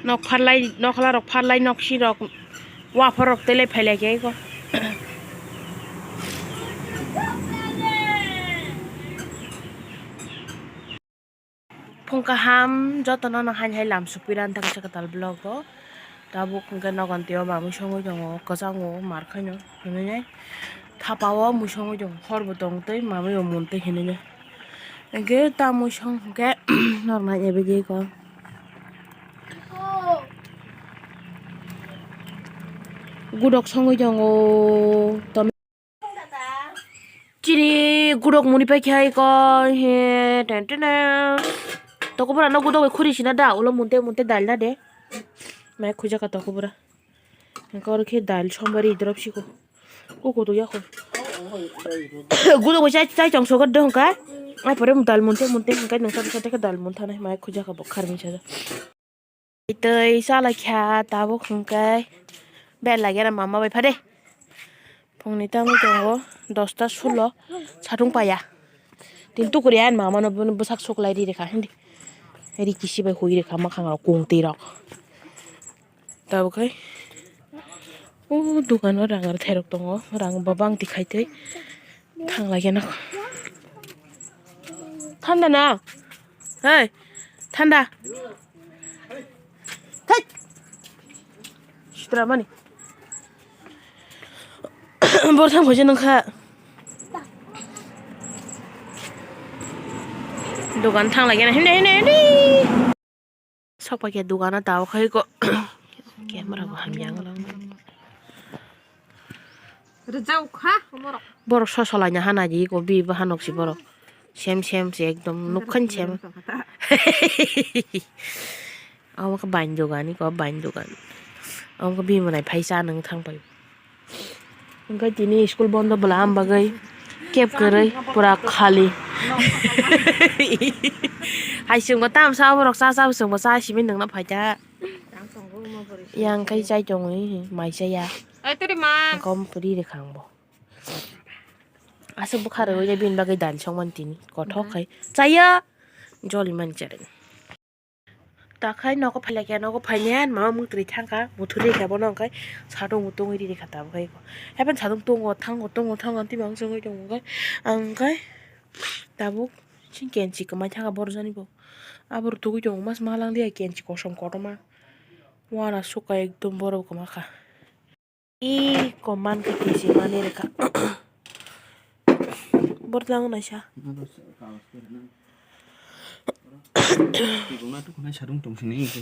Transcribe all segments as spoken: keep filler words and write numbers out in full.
Nok pharlai, nokla rok pharlai, nok si rok, waphor rok tele phailai khe ko. Phung kaham jotono no haini hai lam sukpira nang thang sa kwtal vlog o. Tabuk hwnkhe nogon twi o mamwi songwi tongo, kwchango mar khaino hinwi nai. Thapa o mui songwi tongo, hor bo tong tei mamwi o mun tei hinwi nai. Hwnkhe ta mui song hwnkhe nornai ebegwi ko. Gudok songwi tongo. Chini gudok muni paikha iko he ten ten ten. Tokopura no gudok khuri sina da ulo munte munte dal na de. Mai khujaka tokopura. Hingke oro khe dal sombari drop siko. Kuku tu yako. Gudok chai chai chong sogar de hongka. Ai pore dal munte munte hingke nang sate sate dal mun thana mai khujaka bo kharmi chaja. Tei chalai kha tabuk hwnkhe bel lagera mama bai phade. Phungni tamo tongo dosta sulo satung paya. Tin tukuri ani mama no bwsak suklai ri rikha hindi. Ri kisi bai hui rikha mwkhang rok kung twi rok. Tabuk khai o dukano rang rwthai rok tongo, rang bo bang twi khai twi. Thang lai khe no. Thanda na? Hey, thanda. Thai. Sitra mani. Bor thang kho je nang kha. Dogan thang lai khe na. Himne, himne, himne. Sok pai khe dogano tabuk khai ko camera bo hamya wng. Rwjak kha borok. Borok sosolaina hana di ko bi bo hanok si borok. Sem sem se ekdom nukhan sem. Amo khe bain dogan ko bain dogan. Amo khe bi mwnai phai cha nang thang pai. Hwnkhe tini school bondo bwla am bagwi kep kwrwi pura khali. Hai chwngbo tamsa borok cha cha chwngbo cha simi nungna phaikha. Yang khai chai tongwi mai chaya. Kom puri rikha ang bo. Aswk bwkha rwwi bini bagwi dal songmani tini kothok khai chaya joli mani chari. Takhai nogo phailakhe, nogo phainai mama mwtwrwi thangkha, muthurwi khe bono hwnkhai satung bo tungwi rikha tabuk khai. Hapheno satung tungo, thango, tungo, thango, tei mangsa wngwi tongo hwnkhai. Ang hwnkhai tabuk chini kenchi kwmai thangkha borjani bo. Aboro tugwi tongo, mas ma langlia kenchi kosom kotorma. Uanasukha ekdom borok kwmakha. Ih, koman khe kisi mani rwkha. Bortlang naisa.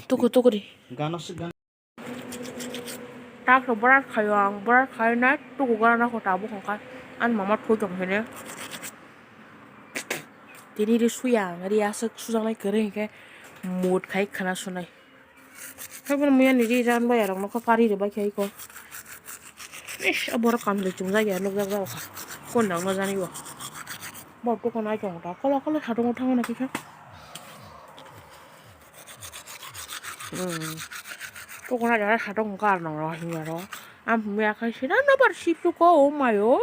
Tuku, tuku ri. Tak to borat khayo ang, borat khayo na tuku gana ko tabuk hwnkhai. Ani mama thwi tong sini. Tini ri suya ang, ri aswk sujaknai kwrwi hwnkhe mut khai khana sunai. Haiboro mui ani ri jan bai arokno khe pari rwbai khe iko. Ish, a borok kamchwlwi chwngjak ya nukjak jak kha. Kondang no jani bo. Bo tokon ai tongo ta. Kolo kolo satung o thango na kisa. Hmm. Tokon ai jara satung kar nang ro hinga ro. Am mui akai sina no bar sip suko o mayo.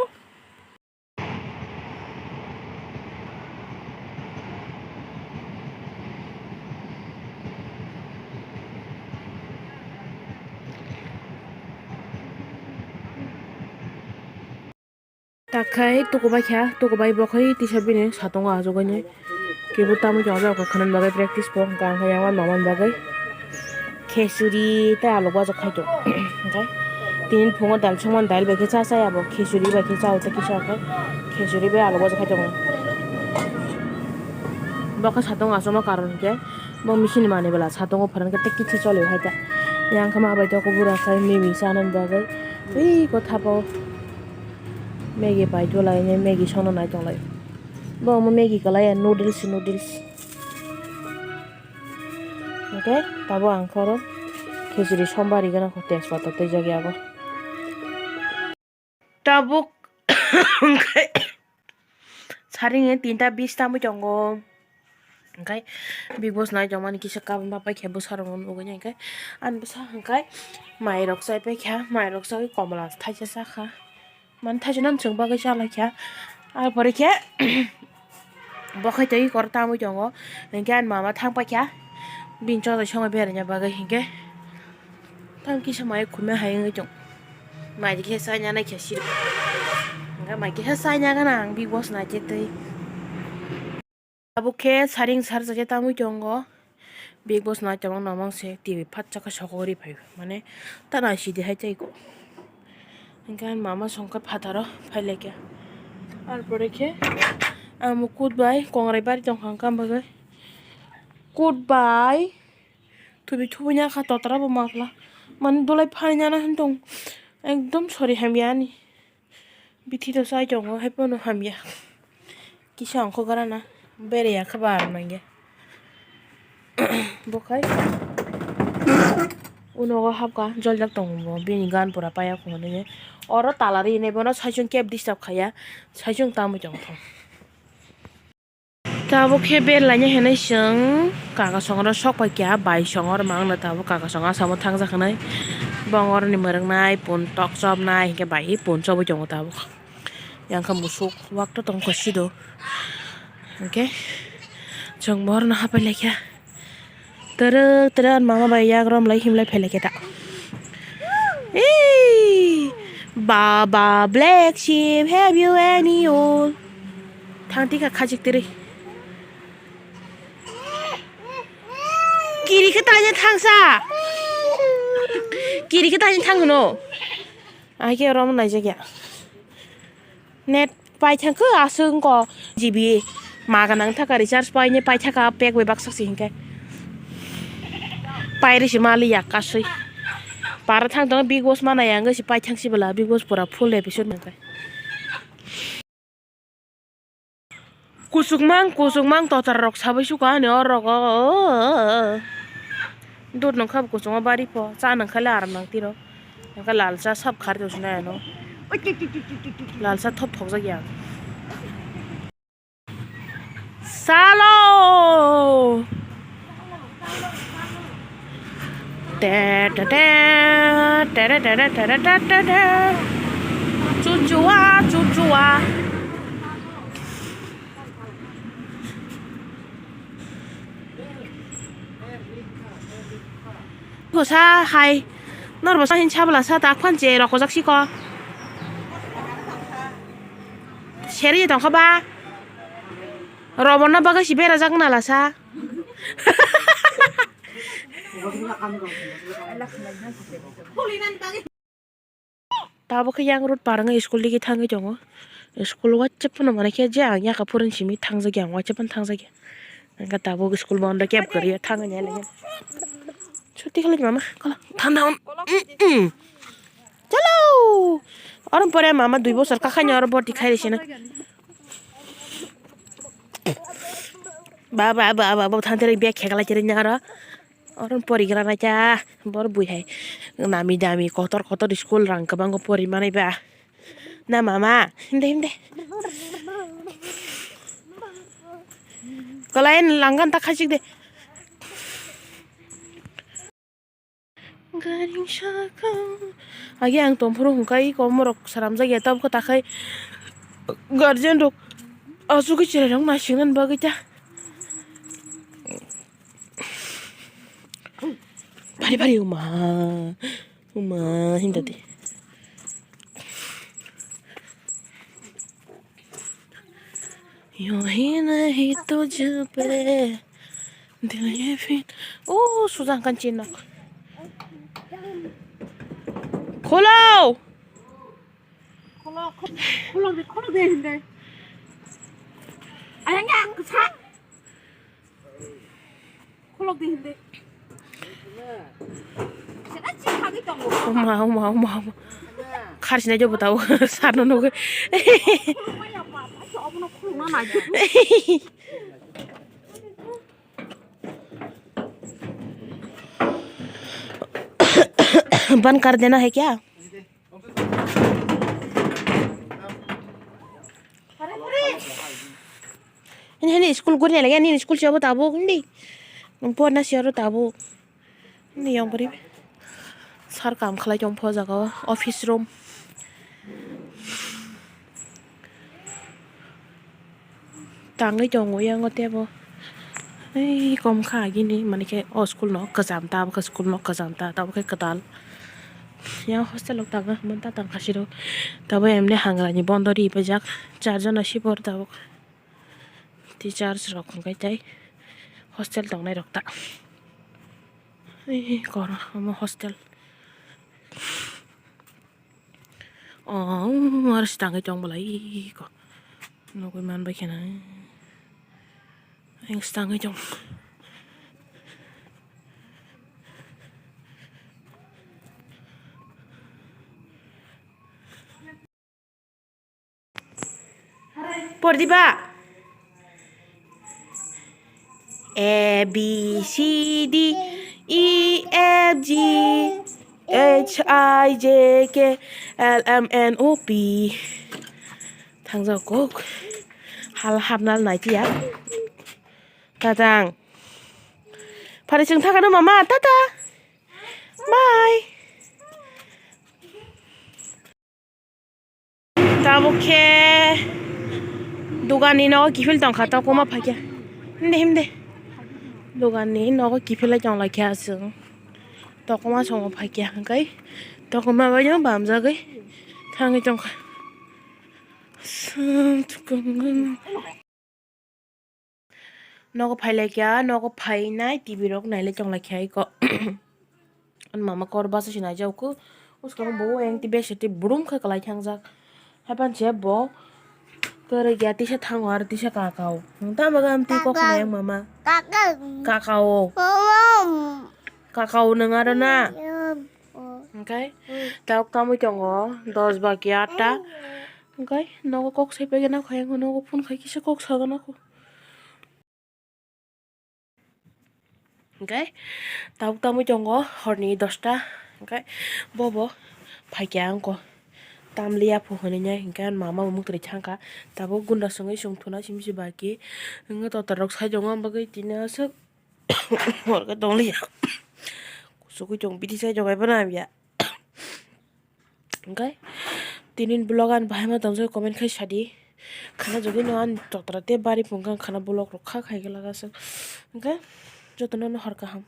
Takhai tukubai kha, tukubai bo khai tisa bini satungo achugwi nai. Kebo tamwi tongo, jabra kha khwnani bagwi practice bo, hwnkha hwnkhe yang wan mangmani bagwi khechuri tei alu bwchak khai tongo. Hwnkhe tini phungo dal songmani, dal bai khe cha chaya bo, khechuri bai khe cha o tei kisa khe khechuri bai alu bwchak khai tongo. Bo khe satung achukma karon hwnkhe bo machine manwi bwla satungo phwrwngkhe tei kithi choli hai ta. Yang khe ma bai tongo bura khai mimi chanani bagwi tei iko thapa o. Maggie pai tulainai, Maggie songno nai tonglai. Bo omo Maggie kwlai ya, noodles, noodles. Hwnkhe tabuk ang khe oro khichiri somba rigwna kho, tejpata twijak ya bo. Tabuk hwnkhe saringni tinta bis tamwi tongo. Hwnkhe Big Boss nai tongmani kisa kabangma paikha bwsarokno nugwi nai hwnkhe ani bwsa hwnkhe mairok chai paikha, mairok chai komla thaisa chakha. Mani thaisa nang chwng bagwi chalaikha. Ar pore khe bo khai tei kor tamwi tongo. Hwnkhe ani mama thang paikha bini chojai songwi beraina bagwi hwnkhe. Tam kisa mai khumya hai wngwi tong. Mai khe saina nai khe sir. Hingke mai khe saina gana ang Big Boss nai khe tei. Abo khe saring sar jaga tamwi tongo. Big Boss nai tongma namang se T V phat chakha sokogwi phai mane ta nai sidi hai tei ko. Hingke ang mama songkha phataro phai lai khe. Ar pore khe ang mukut bai kongrai bari tong kha hingke ang bagwi. Kut bai. Thubi thubi nya kha totra bo makla. Mani dolai phai nana hwn tong. Ekdom sori hamya ani. Bithi to sai tongo hai pono hamya. Kisa ongkho gara na. Bere ya kha bar mangya. Bo khai. Unogo hapka joljak tongo bo. Bini gan pura paya khongo nini. Oro tala ri ne bono saichung keb disturb khaya. Saichung tamwi tong thong. Tabuk khe belaina hinwi chwng kaka songro sok pai kha, bai songro mangno tabuk kaka songro asamo thangjak hinwi. Bongorni mwrwknai, pun tok chopnai, hinkhe bai hi pun chobwi tongo tabuk. Yang khe musuk wak to tong kha sido. Hinkhe chwng bohrokno hapai lai kha. Twrwk twrwk ani mama bai yagram lai himlai phailai khe ta. Ei, Baba Black Sheep, have you any wool? Thang tika khajik tiri. Kiri khe tanya thangsa. Kiri khe tanya thang no. Ai khe rom naijak ya. Net paithak khe aswk wngkha G B ma gwnang thaka recharge paine paithaka pack bai baksa se hinkhe. Pairisi mali yak kasui. Para thang tongo Big Boss mana yang si paithak si bwla Big Boss pura full episode nangkhe. Kuchukmang kuchukmang totar rok sabai suka ani oro go. Dut nangkha kuchukma bari pho cha nangkha le aram nang tiro. Nangkha lal cha sab khar do sinai ano. Lal cha thop thok jak ya. Salo. Te, te, te, tere, tere, tere, te, te, te. Chuchua, chuchua. Kosa hai. Norbo sa hin sabla sa tak phan che rokojak siko. Seri tongkha ba. Roborno bagwi si berajak nalasa. Tabuk khe yang road par wngwi school digi thangwi tongo. School waisa phano manwi khe je ang yakha phuruni simi thangjak ya, ang waisa phano thangjak ya. Hwnkhe tabuk school bondo khe kwrwi thangwi nai lai. Chuti khlai mama, kola thanda hwn. Chalo! Oro pore mama dui bosor kakhani oro boti khai risi na. Ba, ba, ba, ba, ba, thang tere bag khekla tere nyaro. Oro porigra na cha, bor bui hai. Nami dami kotor kotor school rang kwbangma pori manai ba. Na mama, hinde, hinde. Kolai langgan ta khachik de. Garing sakang. Agi ang tongphuru hwnkhai komorok swnamjakya tabukhe takhai guardian rok asugwi chwrairok naisingna bagwi ta. Phari phari uma uma hinda de. Yo hi nahi tujh pe dil ye phin. Oh, sujang kan chinok. Kholo. Kholo, kholo, kholo de, kholo de hinde. Ayang yang sa. Khulok di hindi. Sina chikha di tongo. Oma, oma, oma, oma. Khar sina jobo tau. Sarno nogo. Khulok maya pa, pa, so obono khulok na nai. बंद कर देना है क्या? Ini, ini school guri lagi, ini school siapa tabuk ini. Nungpo na siapa tabuk. Ini yang beri. Sar kam khalai tong pho jaga o, office room. Tangwi tongo yang o tebo. Ei kom kha gini mani khe o school no kajam ta, abo khe school no kajam ta, abo khe kwtal. Yang hostel rok tanga hwnba ta tang khasi rok. Tabo emne hangra ni bondo ri pajak. Char jona si por tabuk. Teachers rok hwnkhe tei hostel tongnai rok ta. Ei kor omo hostel. Oh, aro se tangwi tong bolai ko. Nugwi man bai kheno. Ang se tangwi tong. Por di ba. A, B, C, D, E, F, G, H, I, J, K, L, M, N, O, P. Thangjak kok. Hal hapnal nai tiya. Tatang. Phari chwng thakano mama. Tata. Bye. Tabuk khe dogan ni nogo kiphil tongkha, tokma phaikha. Himde, himde. Dogan ni nogo kiphil lai tonglaikha chwng. Tokma songo phaikha hwnkhe tokma bai no bamjagwi thangwi tongkha. Nogo phailaikha, nogo phainai T V rok nailai tonglaikha eko. Ani mama kor basa se naijak khe, bwskango bo yang tei besa tei brum khe kwlai thangjak. Haiphano se bo kwrwikya tisa thango aro tisa kakao. Nwng tamo bagwi amtwi kok khnai yang mama? Kakao. Kakao nwng aro na? Hwnkhe tabuk tamwi tongo dos ba ki atta. Hwnkhe nogo kok sai paikhe nokha yang nogo phone khai kisa kok sago nokho. Hwnkhe tabuk tamwi tongo horni dosta, hwnkhe bobo phaikha wngkha tamliya phu hwnwi nai, hwnkhe ani mama bo mwkhwtwrwi thangkha, tabuk gunda swngwi chwng thuna simi se baki wngwi totra rok side o wng bagwi tini aswk hor khe tongliya. Kuchukgwi tongo, bithi side o kaibo nang ya. Hwnkhe tini vlog ani bahai ma tongjago, comment khai sadi. Khana jodi no ani totra tei bari phung kha, khana vlog rok kha khai khe laga aswk. Hwnkhe jotono no hor kaham.